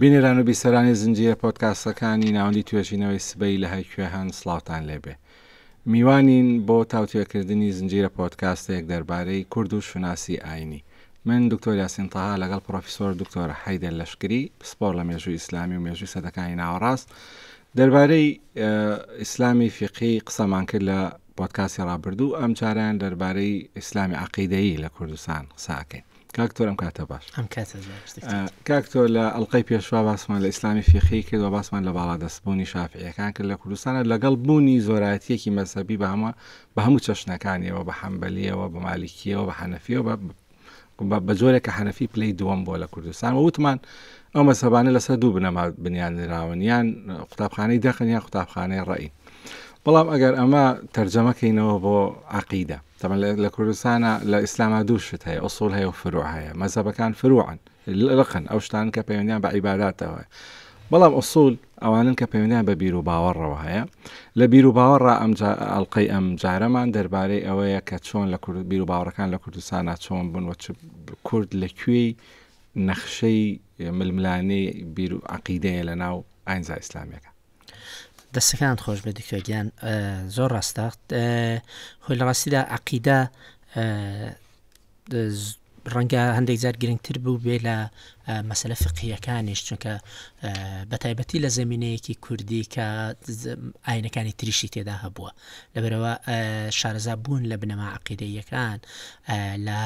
بینەران و بیسەرانی زنجیرە پۆدکاستەکانی ناوەندی توێژینەوەی سبەی لە هەرکوێ هەن سڵاوتان لێبێ. میوانین بۆ تاوتوێکردنی زنجیرە پۆدکاستێک دەربارەی کورد و شوناسی ئاینی. من دکتۆر یاسین تەها لەگەڵ پڕۆفیسۆر دکتۆر حەیدەر لەشکری پسپۆڕ لە مێژووی ئیسلامی و مێژووی سەدەکانی ناوەڕاست دەربارەی ئیسلامی فیقهی قسەمان کرد لە پۆدکاستی ڕابردوو، ئەمجارەیان دەربارەی ئیسلامی عەقیدەیی لە کوردستان قسە ئەکەین. کاک تۆر ئەم کاتە باش. ئەم کاتە باش دکتۆر. کاک تۆر لە ئەڵقەی پێشوا باسمان لە ئیسلامی فیقهی کرد و باسمان لە باڵادەستبوونی شافعیەکان کرد لە کوردستانە لەگەڵ بوونی زۆرایەتیەکی مەزهەبی بە هەموو بە هەموو چەشنەکانیەوە بە حەنبەلیەوە بە مالیکیەوە بە حەنەفیەوە بە بە جۆرێک کە حەنەفی پلەی دووەم بووە لە کوردستان و وتمان ئەو مەزهەبانە لەسەر دوو بنەما بنیان نراون یان قوتابخانەی دەقن یان قوتابخانەی ڕەئی بەڵام ئەگەر ئەمە تەرجەمەکەینەوە بۆ عقیدە تەمە لە کوردستانە لە ئیسلاما دوو شت هەیە ئوسول هەیە و فروع هەیە مەزهەبەکان فروعن لقن ئەو شتان کە پەیوەندیان بە عیباداتەوە بەڵام ئوسول ئەوانن کە پەیوەندیان بە بیر و باوەڕەوە هەیە لە بیر و باوەڕا ئەم ئەڵلقەی ئەم جارەمان دەربارەی ئەوەیە کە چۆن لە کورد بیر و باوەڕەکان لە کوردستانە چۆن بوون و کورد لە کوێی نەخشەی ململانێی بیر و عقیدەیە لە ناو ئاینزا ئیسلامیەکە. دەستەکانت خۆش بێت دکتۆر گیان زۆر ڕاستە خۆی لە ڕاستیدا عقیدە ڕەنگە هەندێک جار گرنگتر بوو بێ لە مەسەلە فقهیەکانیش چونکە بە تایبەتی لە زمینەیەکی کوردی کە ئاینەکانی تریشی تێدا هەبووە لەبەرەوە شارەزا بوون لە بنەما عقیدەیەکان لە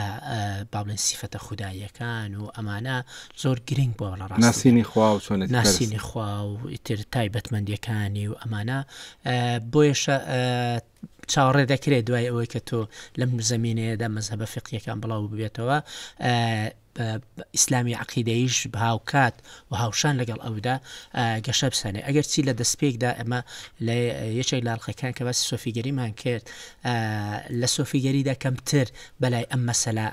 با بڵێن سیفەتە خوداییەکان و ئەمانە زۆر گرنگ بووە لە ڕاستیدا ناسینی خوا و چۆنێتی پەرست. ناسینی خوا و ئیتر تایبەتمەندیەکانی و ئەمانە بۆیەشە چاوەڕێ دەکرێت دوای ئەوەی کە تۆ لەم زەمینەیەدا مەزهەبە فیقهیەکان بڵاو ببێتەوە ئیسلامی عەقیدەییش هاوکات و هاوشان لەگەڵ ئەودا گەشە بسەنێ ئەگەرچی لە دەستپێکدا ئەمە لە یەکێک لە ئەڵقەکان کە باسی سۆفیگەریمان کرد لە سۆفیگەریدا کەمتر بەلای ئەم مەسەلە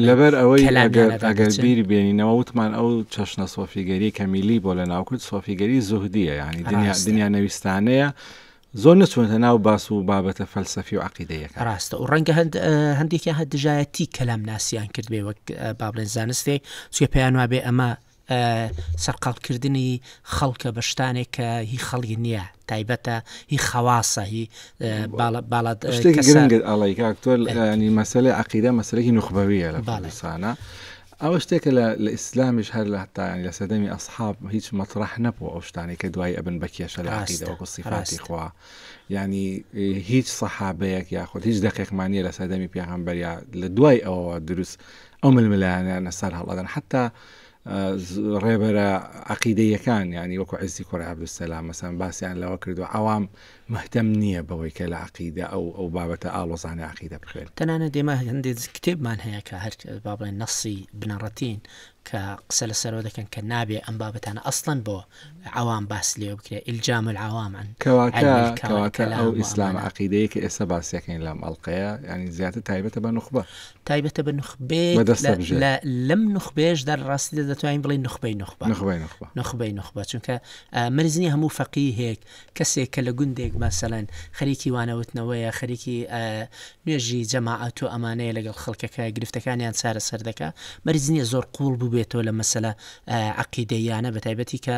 لەبەر ئەوەی ئەگەر بیر بێنینەوە وتمان ئەو چەشنە سۆفیگەری کە میلی بۆ لە ناوکرد سۆفیگەری زوهدیە ینی دنیا دنیا نەویستانەیە زۆر نەچوونەتە ناو باس و بابەتە فەلسەفی و عەقیدەییەکان. ڕاستە و ڕەنگە هەندێکیان هەر دژایەتی کەلام ناسیان کردبێ وەک با بڵێن زانستێک چونکە پێیان وابێ ئەمە سەرقاڵکردنی خەڵکە بە شتانێک کە هی خەڵک نییە تایبەتە هی خەواسە هی باڵا شتێکی گرنگت ئەڵێی کاک تۆ ینی مەسەلەی عەقیدە مەسەلەیەکی نوخبەویە لە کوردستانە ئەوە شتێکە لە لە ئیسلامیش هەر لە هەتا یانی لە سەردەمی ئەسحاب هیچ مەتڕەح نەبووە ئەو شتانەی کە دوایی ئەبن بە کێشە لە عەقیدە ڕاستە وەکو سیفاتی ڕاستە خوا یانی هیچ سەحابەیەک یاخود هیچ دەقێکمان نییە لە سەردەمی پێغەمبەر یا لە دوای ئەوەوە دروست ئەو ململانیانە سەر هەڵئەدەن حتا ڕێبەرە عەقیدەیەکان یانی وەکو عیزی کوڕی عەبدولسەلام مەسەن باسیان لەوە کردو عەوام مهتەم نییە بەوەی کە لە عەقیدە ئەو ئەو بابەتە ئاڵۆزانەی عەقیدە بخوێنێ. تەنانەت ئێمە هەندێک کتێبمان هەیە کە هەر با بڵێن نەسی بنەڕەتین کە قسە لەسەرەوە دەکەن کە نابێ ئەم بابەتانە ئەسڵەن بۆ عەوام باس لێوە بکرێ ئیلجام العوام عن کەواتە علم الکلام کەواتە ئەو و ئیسلام ئەمانە. عەقیدەیە کە ئێستا باسیەکەین لەم ئەڵقەیە یانی زیاتر تایبەتە بە نوخبە. تایبەتە بە بە نوخبەیەک دەستە لە بژێر. لە لەم نوخبەیەشدا لە ڕاستیدا دەتوانین بڵێین نوخبەی نوخبە. نوخبەی نوخبە. نوخبەی نوخبە چونکە مەرج نییە هەموو فەقیهێک کەسێک کە لە گوندێک مەسەلەن خەریکی وانەوتنەوەیە، خەریکی نوێژی جەماعەت و ئەمانەیە لەگەڵ خەڵکەکە، گرفتەکانیان چارەسەر دەکا، مەرج نییە زۆر قووڵ بووبێتەوە لە مەسەلە عەقیدەییانە، بەتایبەتی کە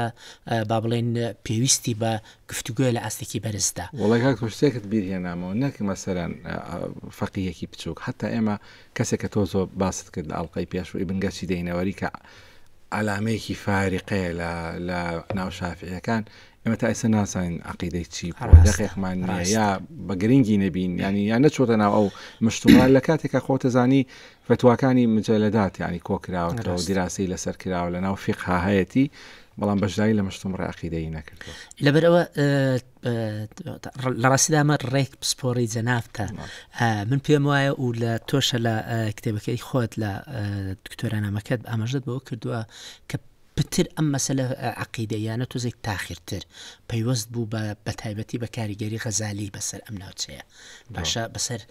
با بڵێین پێویستی بە گفتوگۆیە لە ئاستێکی بەرزدا. وەڵای کاک تۆ شتێکت بیر هێنامەوە نەک مەسەلەن فەقیهێکی بچووک حەتا ئێمە کەسێک کە تۆ زۆر باست کرد لە ئەڵقەی پێشوو ئیبن گەچی دەینەوەری کە عەلامەیەکی فاریقەیە لە لە ناو شافعیەکان ئێمە تا ئێستا نازانین عقیدەی چی بووە ڕاستە دەقێکمان نییە ڕاستە یا بە گرنگی نەبین ینی یا نەچۆتە ناو ئەو مشتومڕە لە کاتێکا خۆتەزانی فتواکانی مجەلەدات ینی کۆکراوەتەوە ڕاستە دیراسەی لەسەر کراوە لە ناو فیقها هەیەتی بەڵام بەشداری لە مشتومڕی عقیدەیی نەکردووە. لەبەرئەوە لە ڕاستیدا ئەمە ڕێک پسپۆڕی جەنابتە من پێم وایە و لە تۆشە لە کتێبەکەی خۆت لە دکتۆرانامەکەت ئاماژەت بەوە کردووە کە پتر ئەم مەسەلە عەقیدەییانە تۆزێک تاخیرتر پەیوەست بوو بە بەتایبەتی بە کاریگەری غەزالی بەسەر ئەم ناوچەیە باشە بەسەر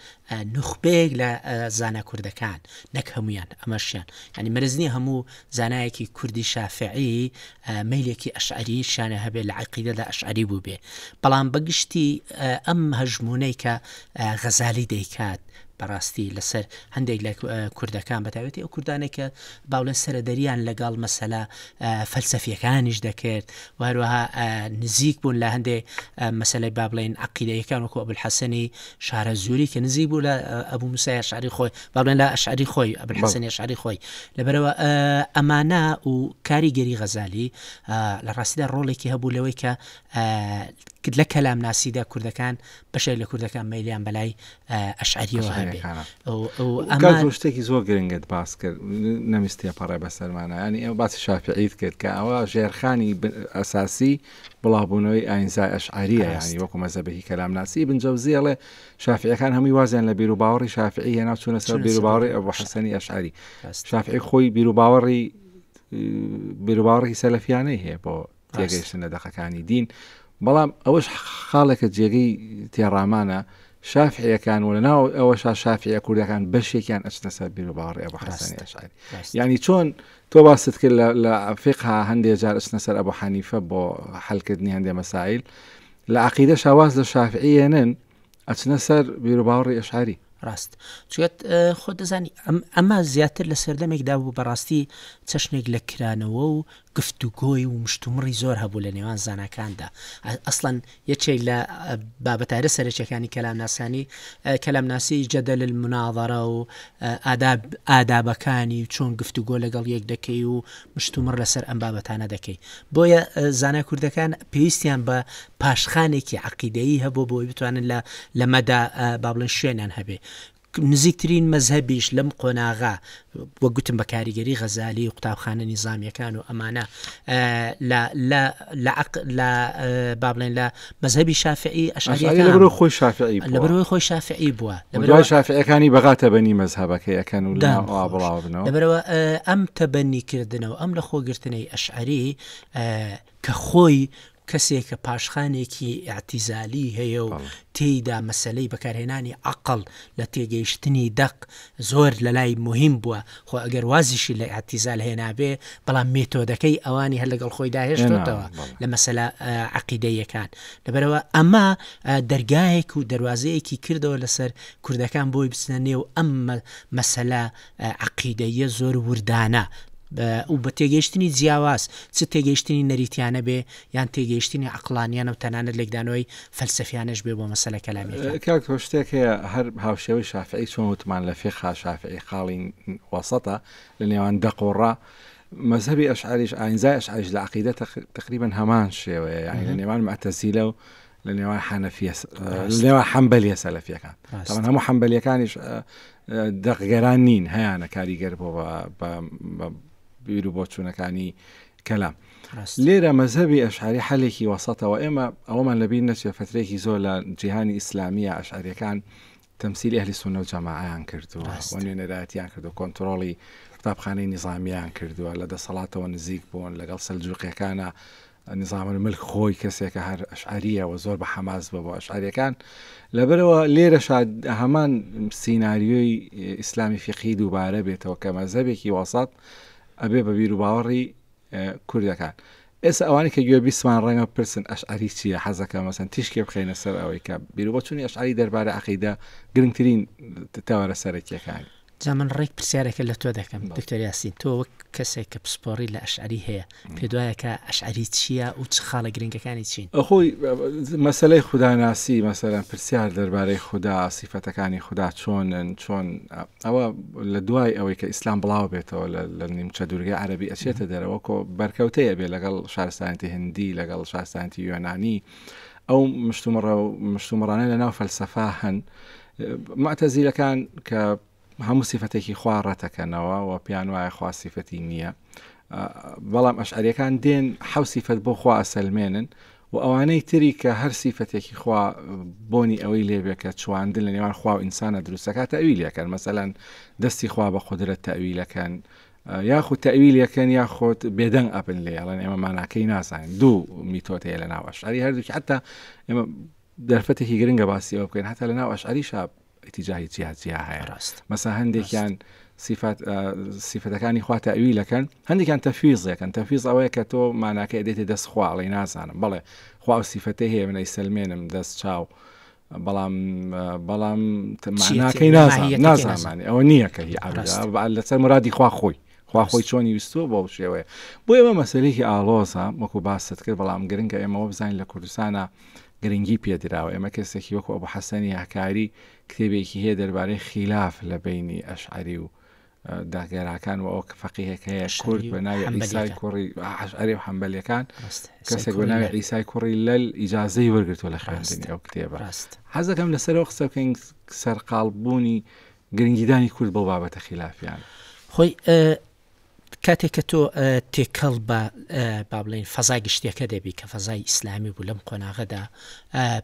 نوخبەیەک لە زانا کوردەکان نەک هەمویان ئەمەشیان ینی مەرز نییە هەموو زانایەکی کوردی شافعی مەیلێکی ئەشعری شانە هەبێ لە عقیدەدا ئەشعری بوو بێ بەڵام بەگشتی ئەم هەژمونەی کە غەزالی دەیکات. بەڕاستی لەسەر هەندێک لە کوردەکان بەتایبەتی ئەو کوردانەی کە باڵێن سەرەدەریان لەگەڵ مەسەلە فەلسەفیەکانیش دەکرد و هەروەها نزیک بوون لە هەندێک مەسەلەی با بڵێن عقیدەیەکان وەکو ئەبولحەسەنی شارەزووری کە نزیک بوو لە ئەبوو موسای ئەشعەری خۆی با بڵێن لە ئەشعەری خۆی ئەبولحەسەنی ئەشعەری خۆی لەبەرەوە ئەمانە و کاریگەری غەزالی لە ڕاستیدا ڕۆڵێکی هەبوو لەوەی کە لە کەلامناسیدا کوردەکان بەشێک لە کوردەکان مەیلیان بەلای ئەشعەریەوە هەبێ ئەمە شتێکی زۆر گرنگت باس کرد نەمیست تێپەڕێ بەسەرمانە ینی ئێمە باسی شافعیت کرد کە ئەوە ژێرخانی ئەساسی بڵاوبوونەوەی ئاینزای ئەشعریە ینی وەکو مەزەبێکی کەلامناسی ئیبن جەوزی ئەڵێ شافعیەکان هەمووی وازیان لە بیروباوەڕی شافعی هێنا چوونە سەر بیروباوەڕی ئەبو حەسەنی ئەشعری شافعی خۆی بیروباوەڕی بیروباوەڕی سەلەفیانەی هەیە بۆ تێگەیشتن لە دەقەکانی دین بەڵام ئەوەش خاڵێکە جێگەی تێڕامانە شافعیەکان و لەناو ئەوەشا شافعیە کوردەکان بەشێکیان ئەچنە سەر بیروباوەڕی ئەبو حەسەنی ئەشعری یعنی چۆن تۆ باست کرد لە فقها هەندێک جار ئەچنە سەر ئەبو حەنیفە بۆ حلکردنی هەندێک مەسایل لە عقیدە شاواز لە شافعیێنن ئەچنە سەر بیروباوەڕی ئەشعری. ڕاست چونکە خۆت دەزانی ئەمە زیاتر لە سەردەمێکدا بوو بەڕاستی چەشنێک لە کرانەوە و گفتوگۆی و مشتومڕی زۆر هەبوو لە نێوان زاناکاندا ئەسڵەن یەکێک لە بابەتارە سەرەکیەکانی کەلامناسانی کەلامناسی جەدەل المناظرە و ئاداب ئادابەکانی و چۆن گفتوگۆ لەگەڵ یەک دەکەی و مشتومڕ لەسەر ئەم بابەتانە دەکەی بۆیە زانا کوردەکان پێویستیان بە پاشخانێکی عەقیدەیی هەبوو بۆی بتوانن لە لەمەدا با بڵێن شوێنیان هەبێ نزیکترین مەزهەبیش لەم قۆناغە وەک گوتم بە کاریگەری غەزالی و قوتابخانە نیزامیەکان و ئەمانە لە لە لە لە با بڵێن لە مەزهەبی شافعی ئەشعەریەکان لەبەرەوە خۆی شافعی بووە لەبەرەوەی خۆی شافعی بووە لەبەرەوە شافعیەکانی بەغا تەبەنی مەزهەبەکەی ئەکەن و لە بڵاو بنەوە لەبەرەوە ئەم تەبەنی کردنەوە ئەم لە خۆگرتنەی ئەشعەری کە خۆی کەسێکە پاشخانێکی ئیعتیزالی هەیە و تێیدا مەسەلەی بەکارهێنانی عەقڵ لە تێگەیشتنی دەق زۆر لەلای موهیم بووە، خۆ ئەگەر وازیشی لە ئیعتیزال هێنابێ بەڵام مێتۆدەکەی ئەوانی هەر لەگەڵ خۆیدا هێشتۆتەوە لە مەسەلە عەقیدەییەکان. لەبەرئەوە ئەمە دەرگایەک و دەروازەیەکی کردەوە لەسەر کوردەکان بۆی بچنە نێو ئەم مەسەلە عەقیدەییە زۆر وردانە و بە تێگەیشتنی جیاواز، چ تێگەیشتنی نەریتیانە بێ یان تێگەیشتنی عەقڵانیانە و تەنانەت لێکدانەوەی فەلسەفیانەش بێ بۆ مەسەلە کەلامییەکان. کاک تۆ شتێک هەیە هەر هاوشێوەی شافعی چۆن وتمان لە فیقها شافعی خاڵی وەسەتە لە نێوان دەق و ڕا، مەزهەبی ئەشعەریش ئاینزای ئەشعەریش لە عەقیدە تەقریبەن هەمان شێوەیە یانی لە نێوان موعتەزیلە و لە نێوان حەنەفیە لە نێوان حەنبەلیە سەلەفیەکان تاوان هەموو حەنبەلیەکانیش دەقگەران نین هەیانە کاریگەر بۆ بە بیر و بۆچوونەکانی کەلام لێرە مەزهەبی ئەشعری حەلێکی وەسەتەوە ئێمە ئەوەمان لەبیر نەچێت فترێکی زۆر لە جیهانی ئیسلامیە ئەشعریەکان تەمسیلی ئەهلی سوننە و جەماعەیان کردووە و نوێنەرایەتیان کردووە، کۆنترۆڵی قوتابخانەی نیزامییان کردووە، لە دەسەڵاتەوە نزیک بوون، لەگەڵ سەلجوقیەکانا نیزام الملک خۆی کەسێکە هەر ئەشعەرییە و زۆر بە حەماس بووە بۆ ئەشعەریەکان، لەبەرئەوە لێرەشا هەمان سیناریۆی ئیسلامی فیقهی دووبارە بێتەوە کە مەزهەبێکی وەسەت ئەبێ بە بیروباوەڕی کوردەکان. ئێستا ئەوانەی کە گوێ بیستمان ڕەنگە بپرسن ئەشعەری چییە؟ حەزەکەم مەسەن تیشکێ بخەینە سەر ئەوەی کە بیروبۆچوونی ئەشعەری دەربارەی عەقیدە گرنگترین تەوەرە سەرەکییەکانی. جا من ڕێک پرسیارێکە لە تۆ دەکەم دکتۆر یاسین، تۆ وەک کەسێک کە پسپۆڕی لە ئەشعەری هەیە، پێت وایە کە ئەشعەری چییە و چ خاڵە گرنگەکانی چین؟ خۆی مەسەلەی خوداناسی، مەسەلەن پرسیار دەربارەی خودا، سیفەتەکانی خودا چۆنن، چۆن ئەوە لە دوای ئەوەی کە ئیسلام بڵاو بێتەوە لە نیمچە دوورگەی عەرەبی ئەچێتە دەرەوە کۆ بەرکەوتەیە بێ لەگەڵ شارستانیەتی هندی لەگەڵ شارستانیەتی یۆنانی ئەو مشتومڕە و مشتومڕانە لە ناو فەلسەفا هەن معتەزیلەکان کە هەموو سیفەتێکی خوا ڕەتەکەنەوە و پێیان وایە خوا سیفەتی نییە بەڵام ئەشعریەکان دێن حەو سیفەت بۆ خوا ئەسەلمێنن و ئەوانەی تری کە هەر سیفەتێکی خوا بۆنی ئەوەی لێ بێ کە چواندن لە نێوان خوا و ئینسانە دروستەکە تەویلەکەن مەسەلەن دەستی خوا بە قودرەت تەویلەکەن یاخود تەویلەکەن یاخود بێدەنگ ئەبن لێ ئەڵێن ئێمە ماناکەی نازانین دوو میتۆد هەیە لە ناو ئەشعری هەردووکی حتا ئێمە دەرفەتێکی گرنگە باسی ئەوە بکەین حتا لە ناو ئەشعریشا ئیتیجاهی جیا جیا هەیە ڕاست مەسا هەندێکیان سیفات سیفەتەکانی خوا تەویلەکەن هەندێکیان تەفیزەکەن تەفیز ئەوەیە کە تۆ ماناکە دێتێ دەست خوا ئەڵێ نازانم بەڵێ خوا ئەو سیفەتەی هەیە من ئەیسەلمێنم دەست چاو. بەڵام بەڵام معناکەی نازانانی ئەوە نییە کە هی عەبدە لەسەر مرادی خوا خۆی خوا خۆی چۆنی ویستووە بەو شێوەیە بۆ ئێمە مەسەلەیەکی ئاڵۆزە وەکو باست کرد بەڵام گرنگە ئێمەوە بزانین لە کوردستانە گرنگی پێدراوە ئێمە کەسێکی وەکو ئەبو حەسەنی هەکاری کتێبێکی هەیە دەربارەی خیلاف لە بینی ئەشعری و داگەراکان و ئەو فەقیهێک هەیە کورد بە ناوی عیسای کوڕی ئەشعری و حەنبەلیەکان کەسێک بە ناوی عیسای کوڕی لەل ئیجازەی وەرگرتووە لە خوێندنی ئەو کتێبە حەز دەکەم لەسەرەوە قسە بکەین سەرقاڵ بوونی گرنگیدانی کورد بەو بابەتە خیلافیان. خۆی کاتێک کە تۆ تێکەڵ بە با بڵێین فەزای گشتیەکە دەبی کە فەزای ئیسلامی بوو لەم قۆناغەدا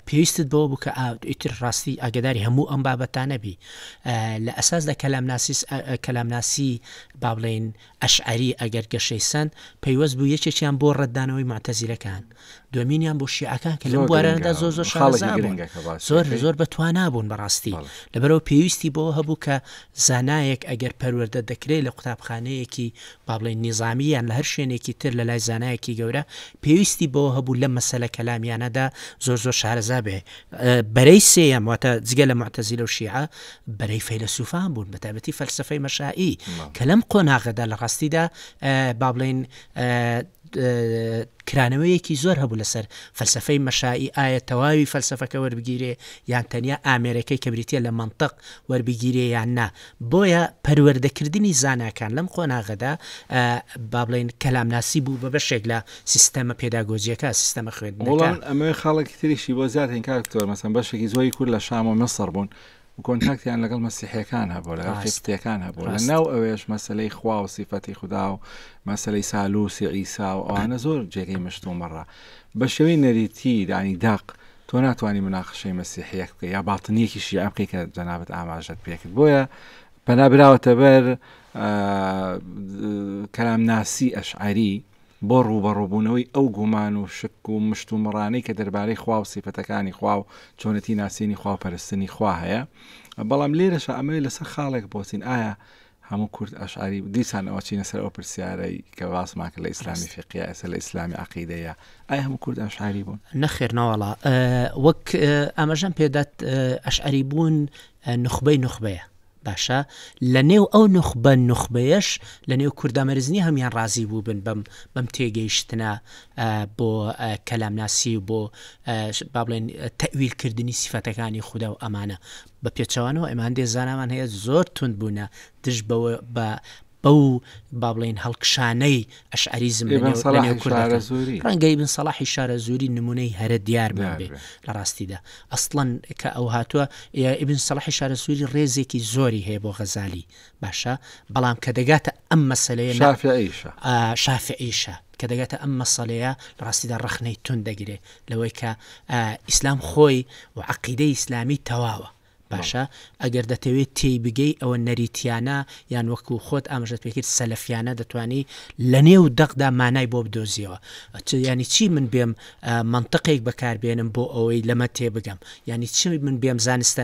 پێویستت بەوە بوو کە ئیتر ڕاستی ئاگداری هەموو ئەم بابەتانە بی لە ئەساسدا کەلامناسی کەلامناسی با بڵێین ئەشعەری ئەگەر گەشەی سەند پەیوەست بوو یەکێکیان بۆ ڕەتدانەوەی موعتەزیلەکان دووەمینیان بۆ شیعەکان کە لەم بوارانەدا زۆر زۆر شارەزا بوون زۆر زۆر بە توانا بوون بەڕاستی لەبەرەوە پێویستی بۆ هەبوو کە زانایەک ئەگەر پەروەردە دەکرێت لە قوتابخانەیەکی با بڵێین نیزامی یان لە هەر شوێنێکی تر لە لای زانایەکی گەورە پێویستی بەوە هەبوو لەم مەسەلە کەلامیانەدا زۆر زۆر شارەزا بێ بەرەی سێیەم واتە جگە لە موعتەزیلە و شیعە بەرەی فەیلەسوفان بوون بە تایبەتی فەلسەفەی مەشائی کە لەم قۆناغەدا لە ڕاستیدا با بڵێین کرانەوەیەکی زۆر هەبوو لەسەر فەلسەفەی مەشائی ئایا تەواوی فەلسەفەکە وەربگیرێ یان تەنیا ئامێرەکەی کە بریتیە لە مەنتق وەربگیرێ یان نا بۆیە پەروەردەکردنی زاناکان لەم قۆناغەدا با بڵێین کەلامناسی بوو بە بەشێک لە سیستەمە پێداگۆجیەکە سیستەمە خوێندنەکە. وەڵام ئەمەوێ خاڵێکی تریشی بۆ زیاد کەین کاک دکتۆر مەسەن بەشێکی زۆری کورد لە شام و میسڕ بوون و کۆنتاکتیان لەگەڵ مەسیحیەکان هەبوو لەگەڵ قیبتیەکان هەبوو لە ناو ئەوێش مەسەلەی خوا و سیفەتی خودا و مەسەلەی سالوسی عیسا و ئەوانە زۆر جێگەی مشتومڕە بە شێوەی نەریتی دانی دەق تۆ ناتوانانی مناقشەی مەسیحیەک بکەی یا باطنیەکی شیعە بکەی کە جەنابت ئاماژەت پێکرد بۆیە پەنا براوەتە بەر کەلامناسی ئەشعەری بۆ ڕووبەڕووبوونەوەی ئەو گومان و شک و مشتومڕانەی کە دەربارەی خوا و سیفەتەکانی خوا و چۆنێتی ناسینی خوا و پەرستنی خوا هەیە بەڵام لێرەشا ئەمەوێ لەسەر خاڵێک بۆچین ئایا هەموو کورد ئەشعری دیسان ئەوە چینە سەر ئەو پرسیارەی کە باسمان کرد لە ئیسلامی فیقیە ئێستا لە ئیسلامی عەقیدەیە ئایا هەموو کورد ئەشعری بوون؟ نەخێر نەوەڵا وەک ئاماژەم پێدات ئەشعری بوون نوخبەی نوخبەیە باشە لە نێو ئەو نوخبە نوخبەیەش لە نێو کوردا مەرج نیە هەموان ڕازی بووبن بەم بەم تێگەیشتنە بۆ کەلامناسی و بۆ با بڵێن تەویل کردنی سیفەتەکانی خودا و ئەمانە بە پێچەوانەوە ئێمە هەندێ زانامان هەیە زۆر توند بوونە دژ بەوە بە بەو با بڵێین هەڵکشانەی ئەشعەریزم لە ئیبن نێو لە سەلاحی نێو کوردەکان شارەزووری. ڕەنگە ئیبن سەلاحی شارەزووری نموونەی هەرە دیارمان دیار بێ بێ. لە ڕاستیدا ئەسڵەن کە ئەو هاتووە ئیبن سەلاحی شارەزووری ڕێزێکی زۆری هەیە بۆ غەزالی باشە بەڵام کە دەگاتە ئەم مەسەلەیە نا شافعیشە. شافعیشە کە دەگاتە ئەم مەسەلەیە لە ڕاستیدا ڕەخنەی توند دەگرێ لەوەی کە ئیسلام خۆی و عەقیدەی ئیسلامی تەواوە باشە ئەگەر دەتەوێت تێی بگەی ئەوە نەریتیانە یان وەکو خۆت ئاماژەت پێکرد سەلەفیانە دەتوانی لەنێو دەقدا مانای بۆ بدۆزیەوە یانی چی من بێم مەنتقێک بەکاربێنم بۆ ئەوەی لەمە تێبگەم یانی چی من بێم زانستە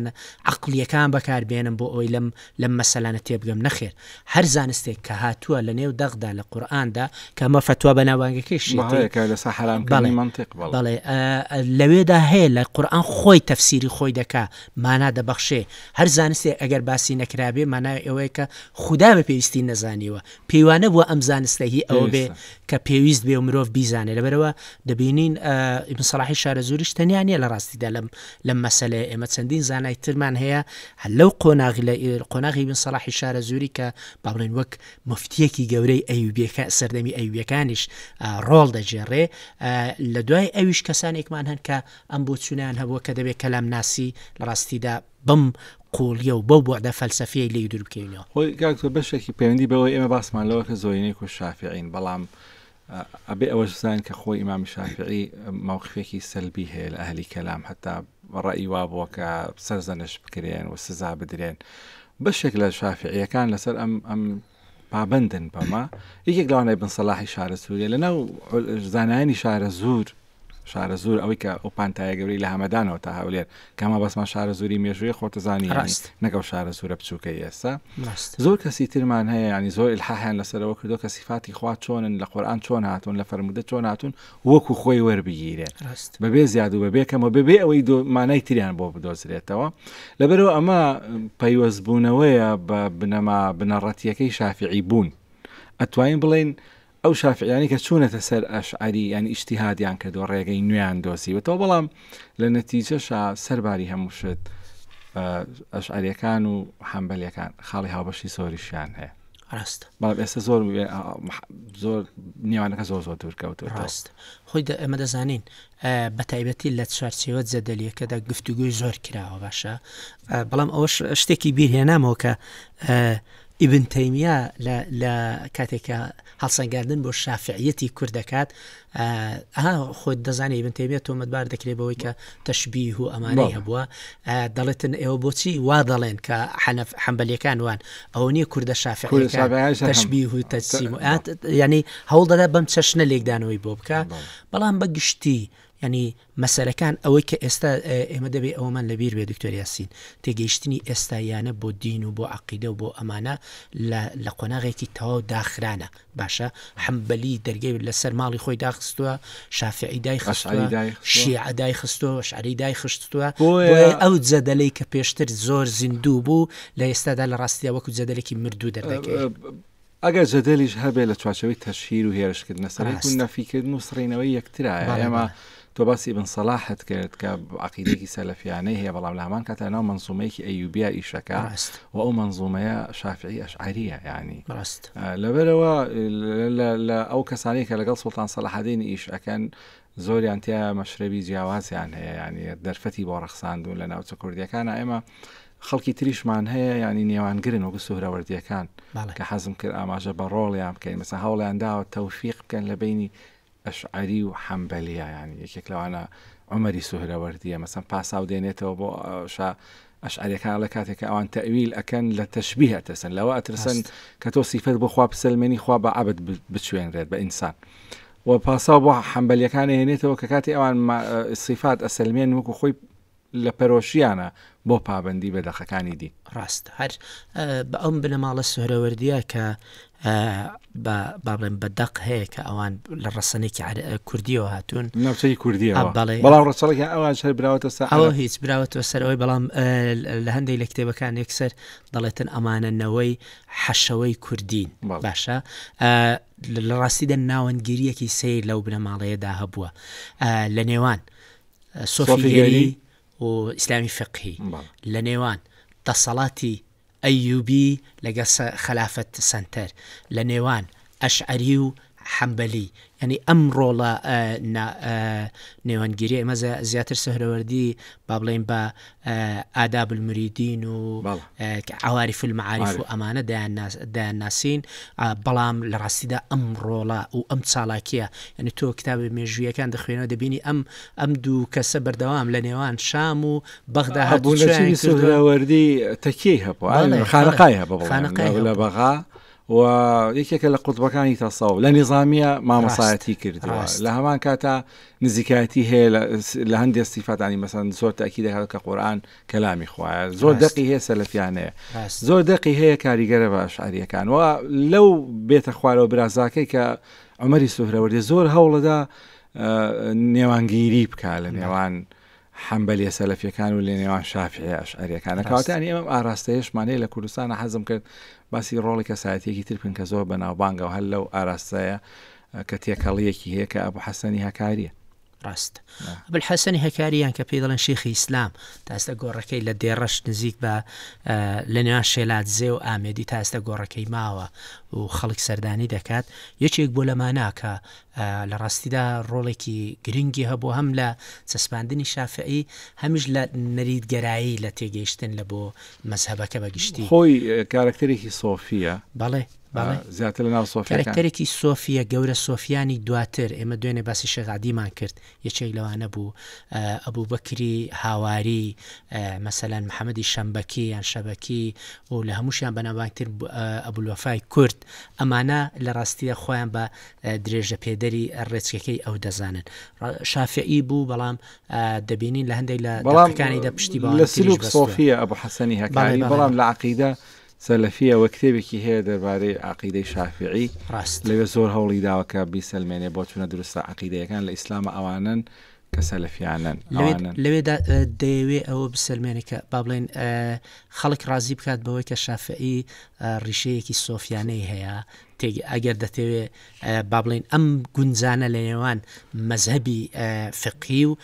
عەقڵیەکان بەکاربێنم بۆ ئەوەی لەم لەم مەسەلانە تێبگەم نەخێر هەر زانستێک کە هاتووە لە نێو دەقدا لە قورئاندا کە ئەمە فەتوا بەناوبانگەکەیشیەتی بەڵێ کە لەسەر حەرامکردنی بەڵێ مەنتیق بەڵێ. بەڵێ لەوێدا هەیە لە قورئان خۆی تەفسیری خۆی دەکا مانا دەبەخشێ هەر زانستێک ئەگەر باسی نەکرابێ مانای ئەوەیە کە خودا بە پێویستی نەزانیوە پێی وانەبووە ئەم زانستە هی ئەوە بێ پێویستە. کە پێویست بێ و مرۆڤ بیزانێ لەبەرئەوە دەبینین ئیبن سەلاحی شارەزووریش تەنیا نییە لە ڕاستیدا لەم لەم مەسەلەیە ئێمە چەندین زانای ترمان هەیە هەر لەو قۆناغی لە قۆناغی ئیبن سەلاحی شارەزووری کە با بڵێین وەک موفتیەکی گەورەی ئەیوبیەکە سەردەمی ئەیوبیەکانیش ڕۆڵ دەگێڕێ لە دوای ئەویش کەسانێکمان هەن کە ئەم بۆچوونەیان هەبووە کە دەبێت کەلامناسی لە ڕاستیدا بەم قووڵیە و بەو بوعدە فەلسەفیەی لێی دوور بکەوینەوە. خۆی کاک تۆ بەشێکی پەیوەندی بەوەی ئێمە باسمان لەوە کە زۆرینەی کورد شافعین بەڵام ئەبێ ئەوەش بزانین کە خۆی ئیمامی شافعی مەوقفێکی سەلبی هەیە لە ئەهلی کەلام هەتا ڕەئی وابووە کە سەرزەنش بکرێن و سزا بدرێن بەشێک لە شافعیەکان لەسەر ئەم ئەم پابندن بەمە یەکێک لەوانە بن سەلاحی شارەزووریە لەناو زانایانی شارەزوور شارەزوور ئەوەی کە ئەو پانتایە گەورەی لە هەمەدانەوە تا هەولێر کە مەبەستمان شارەزووری مێژووی خۆتەزانی یانی ڕاست. نەک ئەو شارەزوورە بچووکەی ئێستا ڕاست. زۆر کەسی ترمان هەیە یانی زۆر ئیلحاحیان لەسەرەوە کردووە کە سیفاتی خوا چۆنن لە قورئان چۆن هاتوون لە فەرموودە چۆن هاتوون وەکو خۆی وەربگیرێن ڕاست. بەبێ زیاد و بەبێ کەم و بەبێ ئەوەی دۆ مانای تریان بۆ بدۆزرێتەوە لەبەرئەوە ئەمە پەیوەستبوونەوەیە بە بنەما بنەڕەتییەکەی شافیعی بوون ئەتوانین بڵێین ئەو شافعیانەی کە چوونەتە سەر ئەشعەری یان ئیجتیهادیان کردووە ڕێگەی نوێیان دۆزیوەتەوە بەڵام لە نەتیجەشا سەرباری هەموو شت ئەشعەریەکان و حەنبەلیەکان خاڵی هاوبەشی زۆریشیان هەیە ڕاستە بەڵام ئێستا زۆر زۆر نێوانەکە زۆر زۆر دوور کەوتووەتەوە ڕاست خۆی ئێمە دەزانین بە تایبەتی لە چوارچێوە جەدەلیەکەدا گفتوگۆی زۆر کراوە باشە بەڵام ئەوەش شتێکی بیرهێنامەوە کە ئیبن تەیمیە لە لە کاتێکە هەڵسەنگاندن بۆ شافعیەتی کورد دەکات ئەها خۆت دەزانانی ئیبن تەیمیە تۆمەتبار دەکرێت بەوەی کە تەشبیه و ئەمانەی هەبووە دەڵێتن ئێوە بۆچی وا دەڵێن کە حەنەف حەنبەلیەکان وان ئەوە نییە کوردە شافعیەکان تەشبیه و تەجسیم و یعنی هەوڵ دەدا بەم چەشنە لێکدانەوەی بۆ بکە بەڵام بە گشتی یانی مەسەلەکان ئەوەی کە ئێستا ئێمە دەبێ ئەوەمان لەبیر بێ دکتۆر یاسین تێگەیشتنی ئێستاییانە بۆ دین و بۆ عەقیدە و بۆ ئەمانە لە لە قۆناغێکی تەواو داخرانە باشە حەنبەلی دەرگەی لەسەر ماڵی خۆی داخستووە شافعی دایخستووە شیعە دایخستووە ئەشعەری دایخستووە بۆیە ئەو جەدەلەی کە پێشتر زۆر زیندوو بوو لە ئێستادا لە ڕاستیدا وەکو جەدەلێکی مردوو دەردەکەوێت. ئەگەر جەدەلیش هەبێ لە چوارچێوەی تەشهیر و هێرشکردنە سەر یەک و نەفیکردن و سڕینەوەی یەکترایە. ئێمە تۆ باسی ئیبن سەلاحت کرد کە عەقیدەیەکی سەلەفیانەی هەیە، بەڵام لە هەمان کاتدا لەناو مەنزومەیەکی ئەیوبیا ئیشەکە و ئەو مەنزومەیە شافعی ئەشعەریە یانی لەبەرەوە لە ئەو کەسانەی کە لەگەڵ سوڵتان سەلاحەدین ئیش ئەکەن زۆریان تیا مەشرەبی جیاوازیان هەیە یانی دەرفەتی بۆ ڕەخساندون لە ناوچە کوردیەکانە ئێمە خەڵکی تریشمان هەیە ینی نێوانگرن وەکو سوهرەوەردیەکان کە حەزم کرد ئاماژە بە ڕۆڵیان بکەین مەسە هەوڵیان داوە تەوفیق بکەن لە بینی ئەشعری و حەمبەلیە ینی یەکێک لەوانە عمەری سوهرەوەردیە مەسەن پاساو دێنێتەوە بۆ شا ئەشعریەکان لە کاتێک کە ئەوان تەویل ئەکەن لە تەشبیه ئەترسن لەوە ئەترسن کە تۆ سیفەت بۆ خوا بسەلمێنی خوا بە عەبد بچوێنرێت بە ئینسان و پاساو بۆ حەنبەلیەکان ئەهێنێتەوە کە کاتی ئەوان سیفات ئەسەلمێن وەکو خۆی لە پەرۆشیانە بۆ پابەندی بە دەقەکانی دین. ڕاستە هەر بە ئەم بنەماڵە سوهرەوەردیە کە بە با بڵێم بە دەق هەیە کە ئەوان لە ڕەسەنێکی کوردیەوە هاتوون ناوچەی کوردیەوە بەڵێ بەڵام ڕەچەڵەکیان ئەوان هەر براوەتە سەر ئەوە هیچ براوەتەوە سەر ئەوەی بەڵام لە هەندێک لە کتێبەکان یەکسەر دەڵێتن ئەمانە نەوەی حەشەوەی کوردین باشە لە ڕاستیدا ناوەندگیرییەکی سەیر لەو بنەماڵەیەدا هەبووە لە نێوان سۆفیگەری و ئیسلامی فقهی، لە نێوان دەسەڵاتی ئەیوبی لەگەڵ خەلافەت سەنتەر، لە نێوان ئەشعەری و حەنبەلی، یانی ئەم ڕۆڵە نێوەندگیریە ئێمە زیاتر سەهرەوەردی با بڵێین بە آداب المریدین و عوارف المعارف و ئەمانە دەیانناسین بەڵام لە ڕاستیدا ئەم ڕۆڵە و ئەم چالاکیە یعنی تۆ کتابە مێژوویەکان دەخوێنەوە دەبینی ئەم ئەم دوو کەسە بەردەوام لە نێوان شام و بەغدا هاتوو سوهرەوەردی تەکیەی هەبوو خانەقای هەبوو خانەقای لە بەغا و یەکێکە لە قوتبەکانی تەسەوف لە نیزامیە مامۆسایەتی کردووە لە هەمان کاتا نزیکایەتی هەیە لە هەندێک سیفاتانی مەسەن زۆر تاکی دەکات کە قورآن کەلامی خوایە زۆر دەقی هەیە سەلەفیانەیە زۆر دەقی هەیە کاریگەرە بە ئەشعریەکان و لەو بێتە خوارەوە برازاکەی کە عمەری سوهرەوەردی زۆر هەوڵەدا نێوانگیری بکە لە نێوان حەنبەلیە سەلەفیەکان و لە نێوان شافعیە ئەشعەریەکانە کەواتە یانی ئێمە ئەم ئاراستەیەشمان هەیە لە کوردستانە حەزم کرد باسی ڕۆڵی کەسایەتیەکی تر بکەن کە زۆر بەناوبانگە و هەر لەو ئاراستەیە کە تێکەڵیەکی هەیە کە ئەبو حەسەنی هەکاریە. ڕاست ئەبولحەسەنی هەکاری یان کە پێی دەڵێن شێخی ئیسلام تا ئێستا گۆڕەکەی لە دێڕەش نزیک بە لە نێوان شێلادزێ و ئامێدی تا ئێستا گۆڕەکەی ماوە و خەڵک سەردانی دەکات یەکێک بۆ لەمانە کە لە ڕاستیدا ڕۆڵێکی گرنگی هەبوو هەم لە چەسپاندنی شافعی هەمیش لە نەریتگەرایی لە تێگەیشتن لە بۆ مەزهەبەکە بە گشتی. خۆی کارەکتەرێکی سۆفییە. بەڵێ. زیاتر لە ناو سۆفیەکان. کارەکتەرێکی سۆفیە، گەورە سۆفیانی دواتر، ئێمە دوێنێ باسی شێخ عەدیمان کرد، یەکێک لەوانە بوو، ئەبوبەکری هاواری، مەسەلەن محەمەدی شەمبەکی یان شەبەکی و لە هەمووشیان بەناوبانگتر ئەبولوەفای کورد، ئەمانە لە ڕاستیدا خۆیان بە درێژەپێدەری ڕێچکەکەی ئەو دەزانن. شافعی بوو، بەڵام دەبینین لە هەندێک لە دەقەکانیدا پشتی بەوانی لە تریش سلوک بەستووە. سۆفیە ئەبو حەسەنی هەکاری، بەڵام لە عەقیدە سەلەفیە وە کتێبێکی هەیە دەربارەی عەقیدەی شافعی ڕاست. لەوێ زۆر هەوڵی داوە کە بیسەلمێنێ بۆچونە دروستە عەقیدەیەکان لە ئیسلامە ئەوانەن کە سەلەفیانەن لەوێ ئەوانەن. لەوێدا دەیەوێ ئەوە بسەلمێنێ کە با بڵێین خەڵک ڕازی بکات بەوەی کە شافعی ڕیشەیەکی سۆفیانەی هەیە تێک ئەگەر دەتەوێ با بڵێین ئەم گونجانە لە نێوان مەزهەبی فقهی و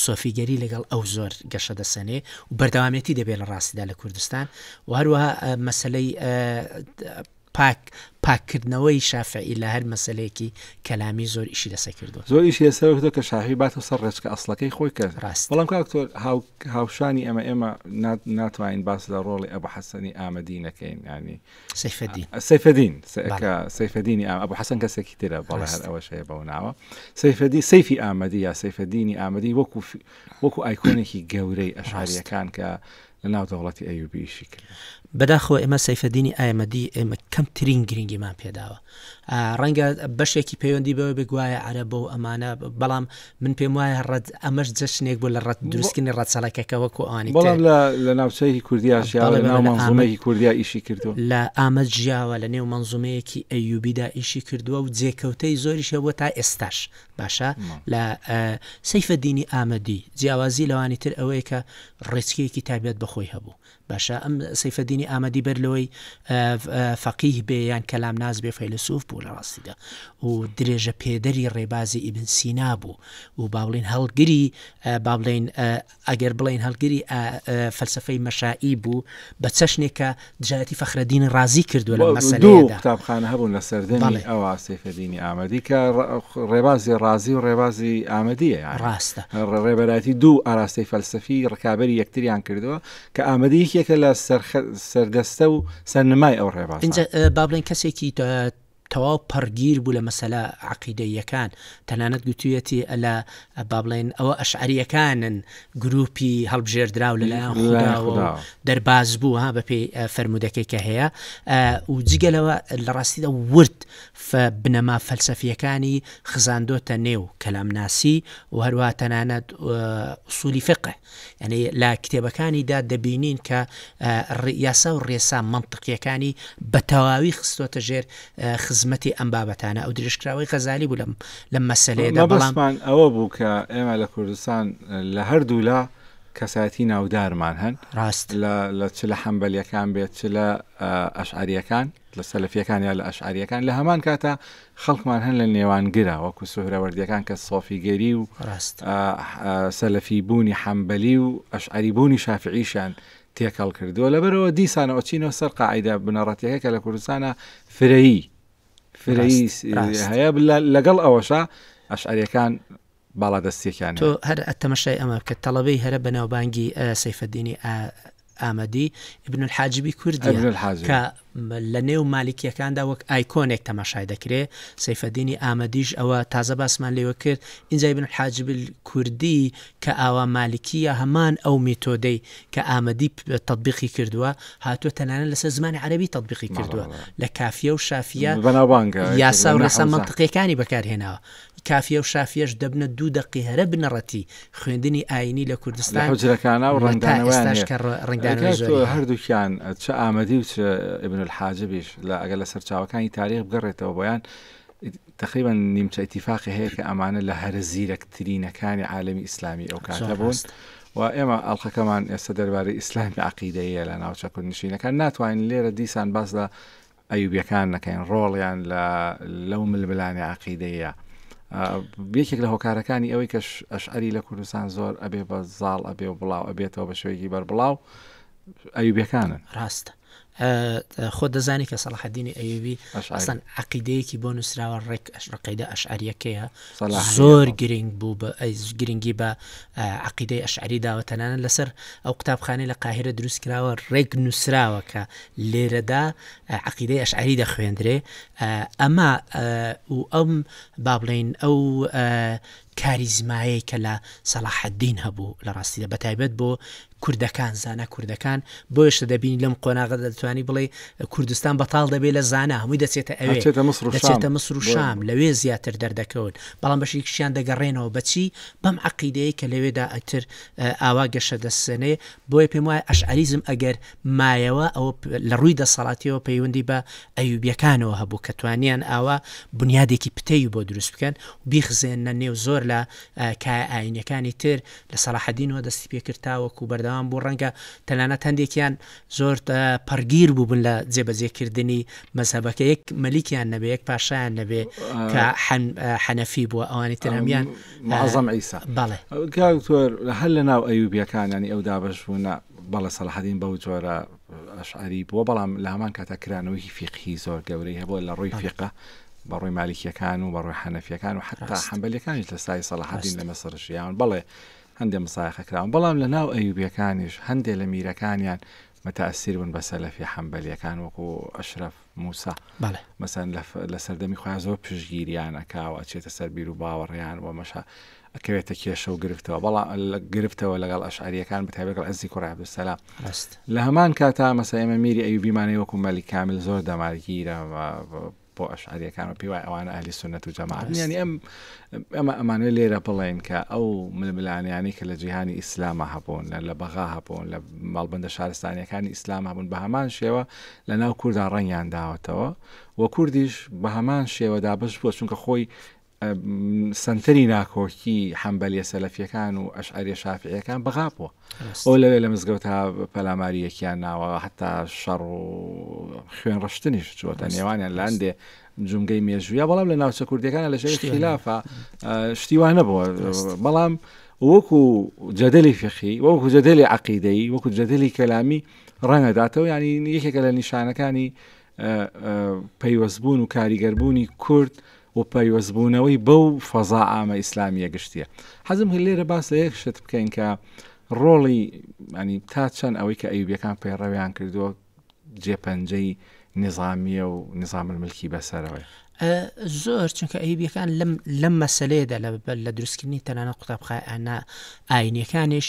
سۆفیگەری لەگەڵ ئەو زۆر گەشە دەسەنێ و بەردەوامێتی دەبێت لە ڕاستیدا لە کوردستان و هەروەها مەسەلەی پاک پاککردنەوەی شافعی لە هەر مەسلەیەکی کەلامی زۆر ئیشی لەسەر کردووە. زۆر ئیشی لەسەر کردووە کە شافعی باتەوە سەر ڕێچکە ئەسڵەکەی خۆی کرد. ڕاست. بەڵام کاک دکتۆر هاوشانی ئەمە ئێمە ناتوانین باس لە ڕۆڵی ئەبو حەسەنی ئامەدی نەکەین یانی سەیفەدین. سەیفەدین، بەڵێ. کە سەیفەدینی ئام، ئەبو حەسەن کەسێکی ترە، بەڵێ هەر ڕاست. ئەوەش هەیە بەو ناوە. سەیفەدین، سەیفی ئامەدی یا سەیفەدینی ئامەدی وەکو فی، وەکو ئایکۆنێکی گەورەی ڕاست. ئەشعەرییەکان کە لە ناو دەوڵەتی ئەیوبی ئیشی کرد. بەداخەوە ئێمە سەیفەدینی ئامەدی ئێمە کەمترین گرنگیمان پێداوە. ڕەنگە بەشێکی پەیوەندی بەوە بێ گوایە عەرەبە و ئەمانە، بەڵام من پێم وایە ڕەت ئەمەش جەشنێک بوو لە ڕەت دروستکردنی ڕەچەڵەکەکە وەکو ئەوانی تر. بەڵام لە لە ناوچەیەکی کوردیا ژیاوە، بەڵێ لە ناو بەڵێ لە ئامەد مەنزومەیەکی کوردیا ئیشی کردووە. لە ئامەد ژیاوە، لە نێو مەنزومەیەکی ئەیوبیدا ئیشی کردووە و جێکەوتەی زۆریش هەبووە تا ئێستاش. باشە لە سەیفەدینی ئامەدی جیاوازی لەوانی تر ئەوەیە کە ڕێچکەیەکی تایبەت بە خۆی هەبوو. باشە ئەم سەیفەدینی ئامەدی بەر لەوەی فەقیه بێ یان کەلامناس بێ فەیلەسوف بوو لە ڕاستیدا و درێژە پێدەری ڕێبازی ئیبن سینا بوو و با بڵێین هەڵگری با بڵێین ئەگەر بڵێین هەڵگری فەلسەفەی مەشائی بوو بە چەشنێک کە دژایەتی فەخرەدینی ڕازی کردووە لەم دوو مەسەلەیەدا. قوتابخانە هەبوون لە سەردەمی بەڵێ. ئەوا سەیفەدینی ئامەدی کە ڕێبازی ڕازی و ڕێبازی ئامەدییە یانی ڕاستە. ڕێبەرایەتی دوو ئاراستەی فەلسەفی ڕکابەری یەکتریان کردووە کە ئامەدی یەکێکە لە سەردەستە و سەرنمای ئەو ڕێبازانە. ئینجا با بڵێین کەسێکی تەواو پەڕگیر بوو لە مەسەلە عەقیدەییەکان، تەنانەت گوتوویەتی لە با بڵێین ئەوە ئەشعەرییەکانن گرووپی هەڵبژێردراو لەلایەن خوداوە و دەرباز بوو ها بەپێی فەرموودەکەی کە هەیە و جگە لەوە لە ڕاستیدا ورد بنەما فەلسەفییەکانی خزاندۆتە نێو کەلامناسی و هەروەها تەنانەت ئوسولی فیقه. یانی لە کتێبەکانیدا دەبینین کە یاسا و ڕێسا مەنتقیەکانی بە تەواوی خستۆتە ژێر خزمەتی ئەم بابەتانە ئەو درێژکراوەی غەزالی بوو لەم لەم مەسەلەیەدا بەڵام مەبەستمان ئەوە بوو کە ئێمە لە کوردستان لە هەردوولا کەسایەتی ناودارمان هەن ڕاست لە لە چ لە حەنبەلیەکان بێت چ لە ئەشعەریەکان لە سەلەفیەکان یا لە ئەشعەریەکان لە هەمان کاتا خەڵکمان هەن لە نێوانگرە وەکو سوهرەوەردیەکان کە سۆفیگەری و ڕاست. سەلەفی بوونی حەنبەلی و ئەشعەری بوونی شافعیشیان تێکەڵ کردووە لەبەرئەوە دیسانەوە ئەچینەوە سەر قاعیدە بنەڕەتیەکە کە لە کوردستانا فرەیی فرەیی ڕاست ڕاست. هەیە لەگەڵ ئەوەشا ئەشعەریەکان باڵادەستیەکیان تۆ هەیە. هەر تەمەشای ئەمە بکە تەڵەبەی هەرە بەناوبانگی سەیفەدینی ئامەدی ابن الحاجبی کوردیە ابن الحاجبی. کە لە نێو مالیکیەکاندا وەک ئایکۆنێک تەماشای دەکرێ سەیفەدینی ئامەدیش ئەوە تازە باسمان لێوە کرد ئینجا ابن الحاجب الکوردی کە ئاوا مالیکیە هەمان ئەو میتۆدەی کە ئامەدی تەتبیقی کردووە هاتووە تەنانەت لەسەر زمانی عەرەبی تەتبیقی بەڵێ کردووە بەڵێ. لە کافیە و شافیە بەناوبانگە یەکێک یاسا لە و ڕێسا نەحوزان. مەنتقیەکانی بەکارهێناوە کافیە و شافیەش دەبنە دوو دەقی هەرە بنەڕەتی خوێندنی ئایینی لە لە کوردستان حوجرەکانا و و تا ڕەنگدانەوەیان ئێستاش هەیە. کە ڕەنگدانەوەی کاک تۆ زۆری هەیە. هەردووکیان چ ئامەدی و چ ابن الحاجبیش لە ئەگەر لە سەرچاوەکانی تاریخ بگەڕێتەوە بۆیان تەقریبەن نیمچە ئیتیفاقی هەیە کە ئەمانە لە هەرە زیرەکترینەکانی عالەمی ئیسلامی ئەو کاتە زۆر بوون ڕاستە. و ئێمە ئەڵقەکەمان ئێستا دەربارەی ئیسلامی عەقیدەییە لە ناوچە کوردنشینەکان ناتوانین لێرە دیسان باس لە ئەیوبیەکان نەکەین ڕۆڵیان لە لەو ململانێ عەقیدەیە یەکێک لە هۆکارەکانی ئەوەی کە ئەشعەری لە کوردستان زۆر ئەبێ بە زاڵ ئەبێ و بڵاو ئەبێتەوە بە شێوەیەکی بەربڵاو ئەیوبیەکانن. ڕاستە. خۆت دەزانی کە سەڵاحەدینی ئەیوبی ئەسڵەن عەقیدەیەکی بۆ نووسراوە ڕێک عەقیدە ئەشعەریەکەیە زۆر گرنگ بوو بە گرنگی بە عەقیدەی ئەشعەری داوە تەنانەت لەسەر ئەو قوتابخانەی لە قاهیرە دروست کراوە ڕێک نووسراوە کە لێرەدا عەقیدەی ئەشعەری دەخوێندرێ ئەمە و ئەم با بڵێین ئەو کاریزمایەی کە لە سەڵاحەدین هەبوو لە ڕاستیدا بە تایبەت بۆ کوردەکان زانا کوردەکان بۆیەشە دەبینی لەم قۆناغەدا دەتوانی بڵێی کوردستان بەتاڵ دەبێت لە زانا هەمووی دەچێتە ئەوێ دەچێتە میسر و شام دەچێتە میسر و شام لەوێ زیاتر دەردەکەون بەڵام بەشێکیشیان دەگەڕێنەوە بەچی بەم عەقیدەیە کە لەوێدا ئەتر ئاوا گەشە دەسێنێ بۆیە پێم وایە ئەشعەریزم ئەگەر مایەوە ئەوە لە ڕووی دەسەڵاتیەوە پەیوەندی بە ئەیوبیەکانەوە هەبوو کە توانیان ئاوا بنیادێکی پتەوی بۆ دروست بکەن و بیخزێننە نێو زۆر لە کایە ئایینیەکانی تر لە سەڵاحەدینەوە دەستی پێکرد تاوەکو بەردەوام بوو ڕەنگە تەنانەت هەندێکیان زۆر پەڕگیر بووبن لە جێبەجێکردنی مەزهەبەکە یەک مەلیکیان نەبێ یەک پاشایان نەبێ کە حەنەفی بووە ئەوانی تر هەموویان معەزەم عیسا بەڵێ کاک دکتۆر هەر لە ناو ئەیوبیەکان یانی ئەو دابەش بوونە بەڵێ سەڵاحەدین بەو جۆرە ئەشعەری بووە بەڵام لە هەمان کاتا کرانەوەیەکی فیقهی زۆر گەورەی هەبووە لە ڕووی فیقە بە ڕووی مالیکیەکان و بە ڕووی حەنەفیەکان و حتا حەنبەلیەکانیش لە سای سەڵاحەدین لە مەسر ژیاون بەڵێ هەندێ مسایقە کراون بەڵام لە ناو ئەیوبیەکانیش هەندێ لە میرەکانیان متاثیر بوون بە سەلەفی حەنبەلیەکان وەکو ئەشرەف موسا مەسەن لە سەردەمی خۆیان زۆر پشتگیریان ئەکا و ئەچێتە سەر بیر و باوەڕیان و مەشە ئەکەوێتە کێشە و گرفتەوە بەڵام گرفتەوە لەگەڵ ئەشعریەکان بەتایبەت لەگەڵ عزی کوڕی عەبدولسەلام ڕاست لە هەمان کاتا مەسە ئێمە میری ئەیوبیمانەی وەکو مەلیک کامیل زۆر دەمارگیرە بۆ ئەشعریەکان و پێی وایە ئەوانە ئەهلی سوننەت و جەماعەتن یانی ئەم ئەمە ئەمانەوێت لێرە بڵێین کە ئەو ململانیانەی کە لە جیهانی ئیسلامە هەبوون لە لە بەغا هەبوون لە مەڵبەندە شارستانیەکانی ئیسلام هەبوون بە هەمان شێوە لە ناو کووردا ڕەنگیان داوەتەوە و کوردیش بە هەمان شێوە دابەش بووە چونکە خۆی سەنتەری ناکۆکی حەنبەلیە سەلەفیەکان و ئەشعەریە شافعیەکان بەغا بووە ئەو لەوێ لە مزگەوتا پەلاماری یەکیان ناوە حتا شەڕ و خوێن ڕشتنیش چووەتە نێوانیان لە هەندێ جومگەی مێژوویە بەڵام لە ناوچە کوردیەکان لە ژێر خلافە شتی وا نەبووە بەڵام وەکو جەدەلی فقهی وەکو جەدەلی عەقیدەیی وەکو جەدەلی کەلامی ڕەنگەداتەوە یعنی یەکێکە لە نیشانەکانی پەیوەستبوون و کاریگەربوونی کورد و پەیوەستبوونەوەی بەو فەزا عامە ئیسلامییە گشتییە. حەزم کرد لێرە باس لە یەک شت بکەین کە ڕۆڵی ینی تا چەند ئەوەی کە ئەیوبیەکان پەیڕەویان کردووە جێپەنجەی نیزامییە و نیزام الملکی بەسەرەوەیە. زۆر چونکە ئەیوبیەکان لەم لەم مەسەلەیەدا لە دروستکردنی تەنانەت قوتابخانە ئاینیەکانیش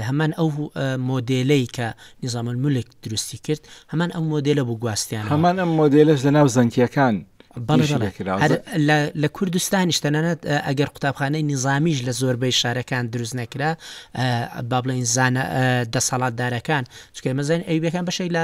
هەمان ئەو مۆدێلەی کە نیزام الملک دروستی کرد هەمان ئەو مۆدێلە بوو گواستیانەوە. هەمان ئەم مۆدێلەش لە ناو زەنکیەکان بەڵێ بەڵێ هەر لە کوردستانیش تەنانەت ئەگەر قوتابخانەی نیزامیش لە زۆربەی شارەکان دروست نەکرا با بڵێین زانە دەسەڵاتدارەکان چونکە ئێمە زانین ئەیوبیەکان بەشێک لە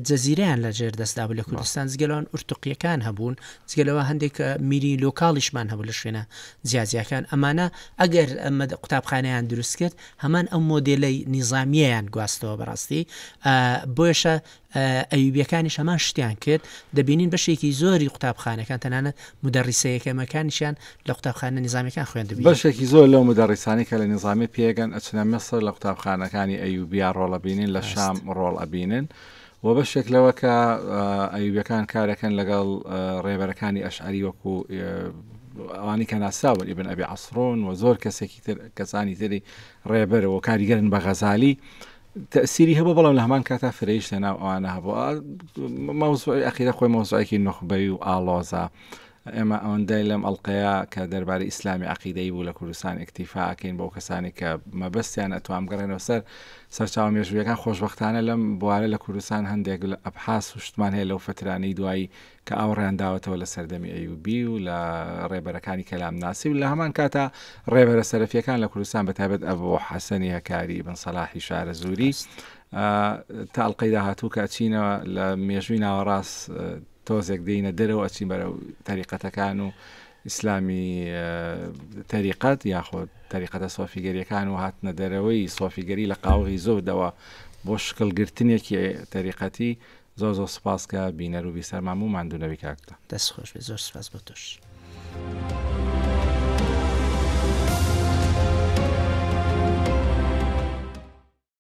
جەزیرەیان لە ژێر دەستدا بوو لە کوردستان جگە لەوان ئورتوقیەکان هەبوون جگە لەوە هەندێک میری لۆکاڵیشمان هەبوو لە شوێنە جیاجیاکان ئەمانە ئەگەر ئەمە قوتابخانەیان دروست کرد هەمان ئەو مۆدێلەی نیزامیەیان گواستەوە بەڕاستی بۆیەشە ئەیوبیەکانیش هەمان شتیان کرد دەبینین بەشێکی زۆری قوتابخانەکان تەنانەت مودەڕیسە یەکەمەکانیشیان لە قوتابخانە نیزامیەکان خوێندبوویان. بەشێکی زۆر لەو مودەڕیسانەی کە لە نیزامی پێگەن ئەچنە میسر لە قوتابخانەکانی ئەیوبیا ڕۆڵ ئەبینن لە شام ڕۆڵ ئەبینن و بەشێک لەوە کە ئەیوبیەکان کارەکەن لەگەڵ ڕێبەرەکانی ئەشعەری وەکو ئەوانی کە ناسراون ئیبن ئەبی عەسرۆن و زۆر کەسێکی تر کەسانی تری ڕێبەر و کاریگەرن بە غەزالی تەئسیری هەبوو بەڵام لە هەمان کاتا فرەیش لە ناو ئەوانە هەبوو مەوزوعی ئەقیدە خۆی مەوزوعێکی نوخبەی و ئاڵۆزە ئێمە ئەوەندەی لەم ئەڵلقەیە کە دەربارەی ئیسلامی عقیدەی بوو لە کوردستان ئەکتیفا ئەکەین بۆ کەسانی کە مەبەستیان ئەتوام گەڕێنەوە سەر سەرچاوە مێژوویەکان خۆشببختانە لەم بوارە لە کوردستان هەندێک لە ئەبحاس و شتمان هەیە لەو فترانەی دوایی کە ئاوڕیان داوەتەوە لە سەردەمی ئەیوبی و لە ڕێبەرەکانی کەلامناسی و لە هەمان کاتا ڕێبەرە سەلەفیەکان لە کوردستان بە تایبەت ئەبو حەسەنی هەکاری ئیبن سەلاحی شارەزووری تا ئەڵقەی داهاتوو کە ئەچینەوە لە مێژووی ناوەڕاست تۆزێک دێینە دەرەوە ئەچین بەرەو تەریقەتەکان و ئیسلامی تەریقەت یاخود تەریقەتە سۆفیگەریەکان و هاتنە دەرەوەی سۆفیگەری لە قاوغی زۆردەوە بۆ شکڵگرتنێکی تەریقەتی زۆر زۆر سوپاس کە بینەر و بیسەرمان بوو ماندوو نەبی کاک دەست خۆش بێ زۆر سوپاس بۆ تۆش.